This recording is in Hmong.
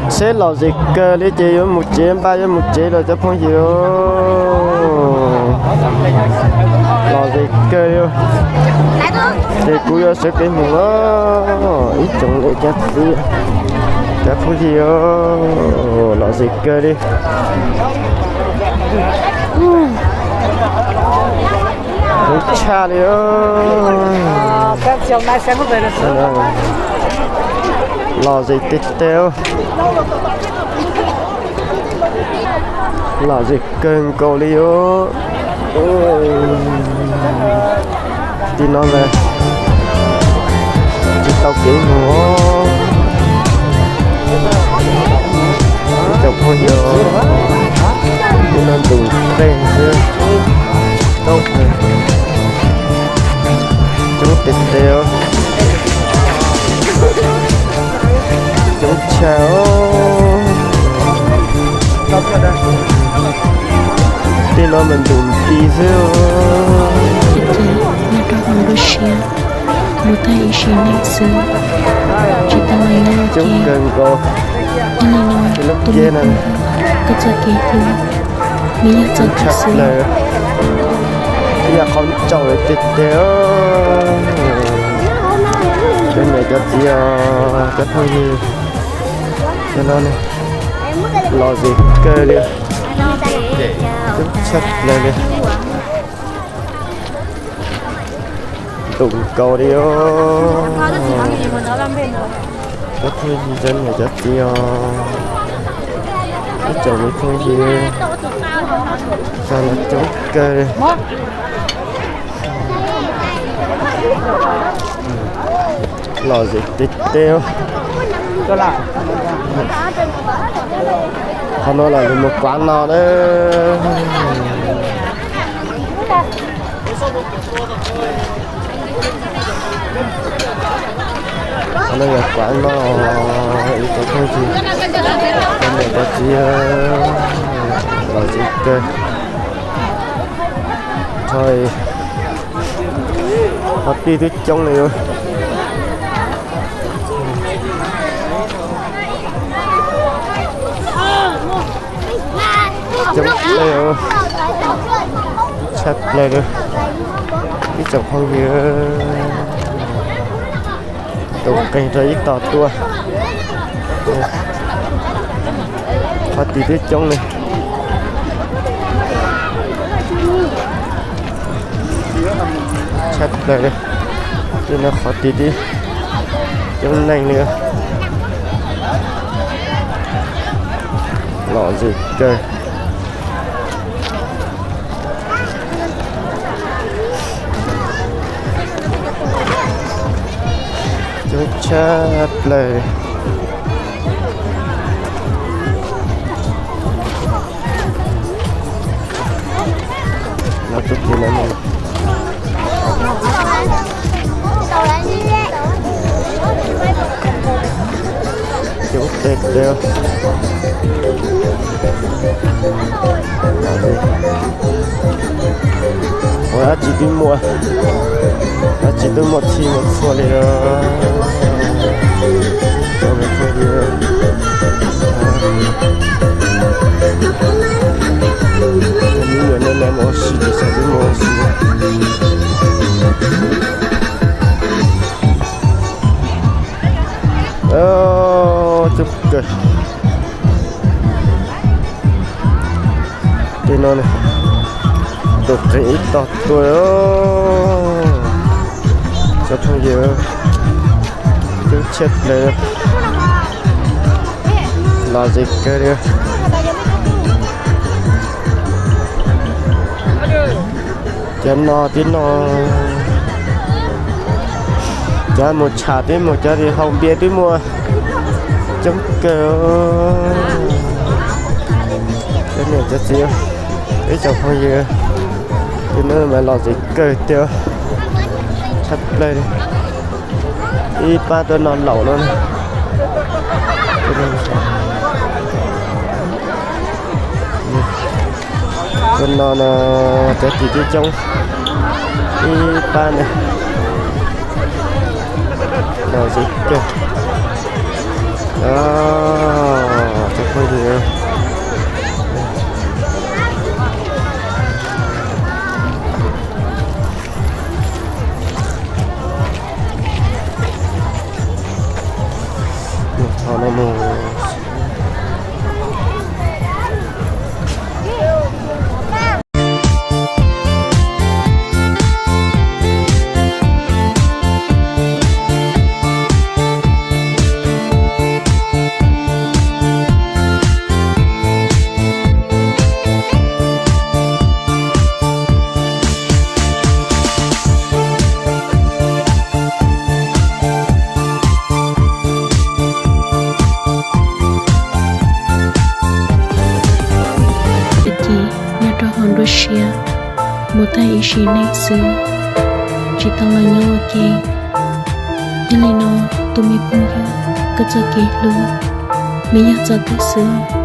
Tsheb lom zem kawg li ces yuav mus tsev, npaj yuav mus tsev los cov phooj ywg. Lom zem kawg li. Ces kuv yuav sawv kev mus os, ib tsoom niam cov txiv, cov phooj ywg, lom zem kawg li. Zoo tshaj li. Lom zem tiag tiag. Lom zem kawg nkaus li os. Tim no mas tsis tau kev mus os. Ib tsoom phooj ywg, tim no ntus qeeg xwb. Coob tiag tiag os. Coob tshaj os. Tej no mas ntus nti xwb. Ces noj rau hauv lub siab, mus tag ib sim neej xwb, tsis tau hais lus. Coob kawg nkaus. Ib leeg no tus me, koj txoj kev hlub, nws yog txoj kev xwb. Ib yam qhov tsaus tiag tiag. Cov niam cov txiv os, cov phooj ywg, cov no lom zem kawg li. Coob tshaj plaws li. Ntus nkaus li os. Cov phooj ywg, cov niam cov txiv os, ib tsoom me phooj ywg, txog no coob kawg. Lom zem tiag tiag. Qhov no los yog mus kuav no na. Qhov no yog kuav no, ib cov phooj ywg, cov niam cov txiv, lom zem kawg. Qhov tij twb coob li. Coob tshaj plaws li. Ib tsoom phooj ywg, tus qeeg rau ib tog tuaj. Qhov tid twb coob li. Tshaj plaws li. Tej no qhov tid twb coob neeg li. Lom zem kawg. Coob tshaj plaws. Los txog tim no, coob tiag tiag. Ua dab tsi twb muaj, dab tsi twb muaj txhij muaj txhua li os. Cov me phooj ywg, cov me nyuam nej mus ua si ces xav twb muaj ua si. Coob kawg. Tej no tus qeeg ib tog tuaj. Cov phooj ywg, coob tshaj plaws, lom zem kawg li. Cov no tib no, cov mus tsham twb mus, cov hau npias twb muaj, coob kawg. Cov niam cov txiv, ib tsoom phooj ywg, tej no mas lom zem kawg tiag, tshaj plaws li. Ib pab tuaj noj laum no. Tuaj no no, cov tid twb coob, ib pab ntawd, lom zem kawg. Thaum no mus. Ces nyob rau hauv nruab siab mus tag ib sim neej xwb, tsis tau los nyob ua ke. Yog li no, tus me phooj ywg, koj txoj kev hlub nws yog txog twg xwb?